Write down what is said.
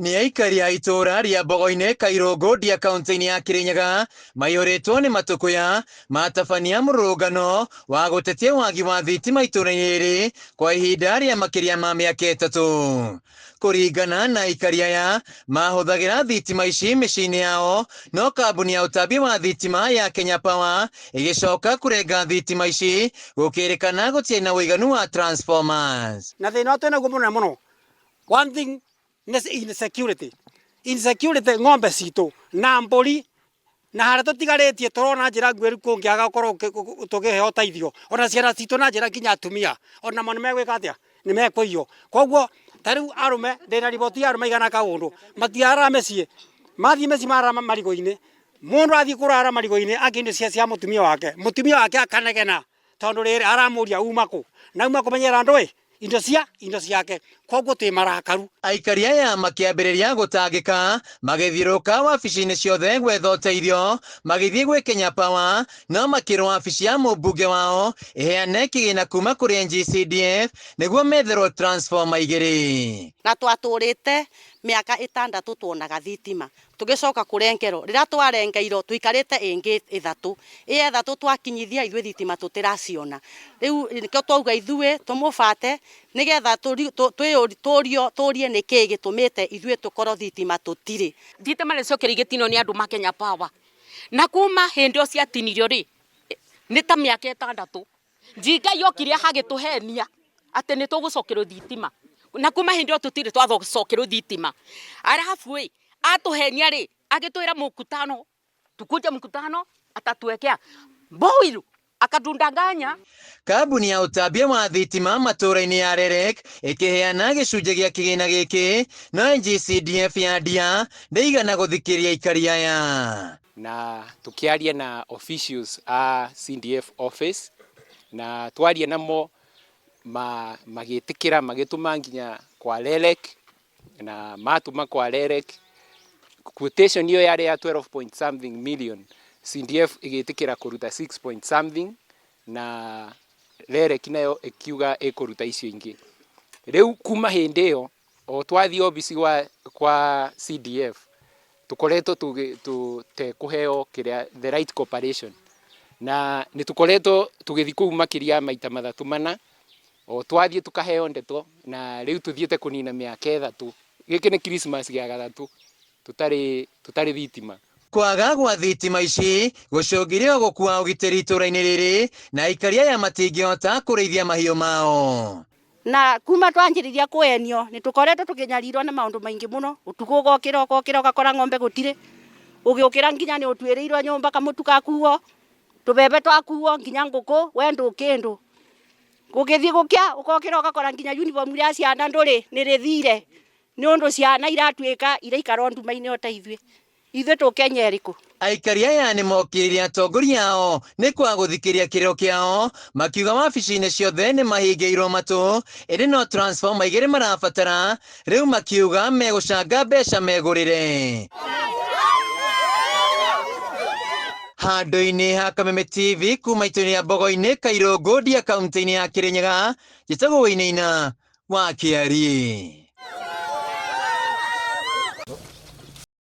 Nĩ aikari a itũũra rĩa Mbogo-inĩ, Kairũngũ, Ndia kaunti-inĩ ya Kĩrĩnyaga maiyũrĩtwo nĩ matũkũya matabania mũrũrũngano wa gũtetia wagi wa thitima itũũra-inĩ rĩrĩ kwa ihinda rĩa makĩria ma mĩaka 3. Kũringana na aikari aya, mahũthagĩra thitima ici mĩciĩ-inĩ yao, no kambuni ya ũtambia wa thitima ya Kenya Power ĩgĩcoka kũrenga thitima ici gũkĩrĩkana gũtiarĩ na ũiganu wa transformers. Na thĩna ũrĩa twĩnaguo mũnene mũno, one thing nĩ insecurity. Insecurity ng'ombe citũ na mbũri na harĩa tũtigarĩtie tũrona njĩra nguhĩ rĩu kũngĩaga gũkorwo tũkĩheo ũteithio, ona ciana citũ na njĩra nginya atumia onamo nĩ megwĩka atĩa? Nĩ mekũiywo. Koguo ta rĩu arũme, ndĩna riboti ya arũme igana kaũndũ, matiarara mĩciĩ, mathiĩ mĩciĩ marara marigũ-inĩ, mũndũ athiĩ kũrara marigũ-inĩ akĩiya indo cia mũtumia wake, mũtumia wake akanegena tondũ rĩrĩ aramũria uma kũ, na uma kũmenyera ndũĩ indo cia indo ciake, koguo twĩ marakaru. Aikari aya makĩambĩrĩria gũtangĩka magĩthiũrũrũka wabici-inĩ ciothe gwetha ũteithio, magĩthiĩ gwĩ Kenya Power no makĩrwo wabici ya mũmbunge wao ĩheane kĩgĩna kuma kũrĩ NGCDF nĩguo metherwo transformer 2. Na twatũrĩte mĩaka 6 tuonaga thitima tũgĩcoka kũrengerwo, rĩrĩa twarengeirwo tũikarĩte ĩngĩ 3, ĩyo 3 twakinyithia ithuĩ thitima tũtĩraciona, rĩu nĩkĩo twauga ithuĩ tũmũbate nĩgetha tũrie nĩkĩĩ gĩtũmĩte ithuĩ tũkorwo thitima tũtirĩ. Thitima nĩ ciokire igĩtinio nĩ andũ ma Kenya Power, na kuma hĩndĩ ĩyo ciatinirio rĩ, nĩ ta mĩaka 6. Njinga yokire hagĩtũhenia atĩ nĩ tũgũcokerwo thitima, na kuma hĩndĩ ĩyo tũtirĩ twacokerwo thitima. Arabu ĩ, atũhenia rĩ, agĩtwĩra mkutano, tukuje mkutano, atatuwekea boil, akatundanganya. Kambuni ya ũtambia wa thitima matũũra-inĩ ya REREC ĩkĩheana gĩcunjĩ gĩa kĩgĩna gĩkĩ, no NGCDF ya Ndia ndĩigana gũthikĩrĩria aikari aya. Na tukiaria na officials a CDF office na twaria namo magĩtĩkĩra magĩtũma nginya kwa REREC, na matũma kwa REREC quotation ĩyo yarĩ ya 12 point something million, CDF ĩgĩtĩkĩra kũruta 6 point something na REREC nayo ĩkiuga ĩkũruta icio ingĩ. Rĩu kuma hĩndĩ ĩyo o twathiĩ obici kwa CDF tũkoretwo tũtekũheo kĩrĩa the right cooperation, na nĩ tũkoretwo tũgĩthiĩ kũu makĩria maita 3 4, o twathiĩ tũkaheo ndeto, na rĩu tũthiĩte kũnina mĩaka 3. Gĩkĩ nĩ Christmas gĩa 3 tũtarĩ thitima. Kwaga gwa thitima ici gũcũngĩrĩria gũkua ũgitĩri itũũra-inĩ rĩrĩ, na aikari aya matingĩhota kũrĩithia mahiũ mao. Na kuma twanjĩrĩria kũenio nĩ tũkoretwo tũkĩnyarirwo nĩ maũndũ maingĩ mũno. Ũtukũ ũgokĩra ũgokĩra ũgakora ng'ombe gũtirĩ, ũgĩũkĩra nginya nĩ ũtuĩrĩirwo nyũmba kamũtu gakuo, tũbebe twakuo nginya ngũkũ we ndũkĩndũ. Gũgĩthiĩ gũkĩa ũgokĩra ũgakora nginya uniform iria ciana ndũrĩ nĩ rĩthire, nĩ ũndũ ciana iratuĩka iraikara o nduma-inĩ o ta ithuĩ. Ithuĩ tũkenya ĩrĩkũ? Aikari aya nĩ mokĩrĩire atongoria ao nĩ kwaga gũthikĩrĩria kĩrĩro kĩao, makiuga wabici-inĩ ciothe nĩ mahingĩirwo matũ, ĩndĩ no transformer 2 marabatara, rĩu makiuga megũcanga mbeca megũrĩre. Handũ-inĩ ha Kameme TV kuma itũũra rĩa Mbogo-inĩ, Kairũngũ, Ndia, kaunti-inĩ ya Kĩrĩnyaga, njĩtagwo Wainaina wa Kĩari.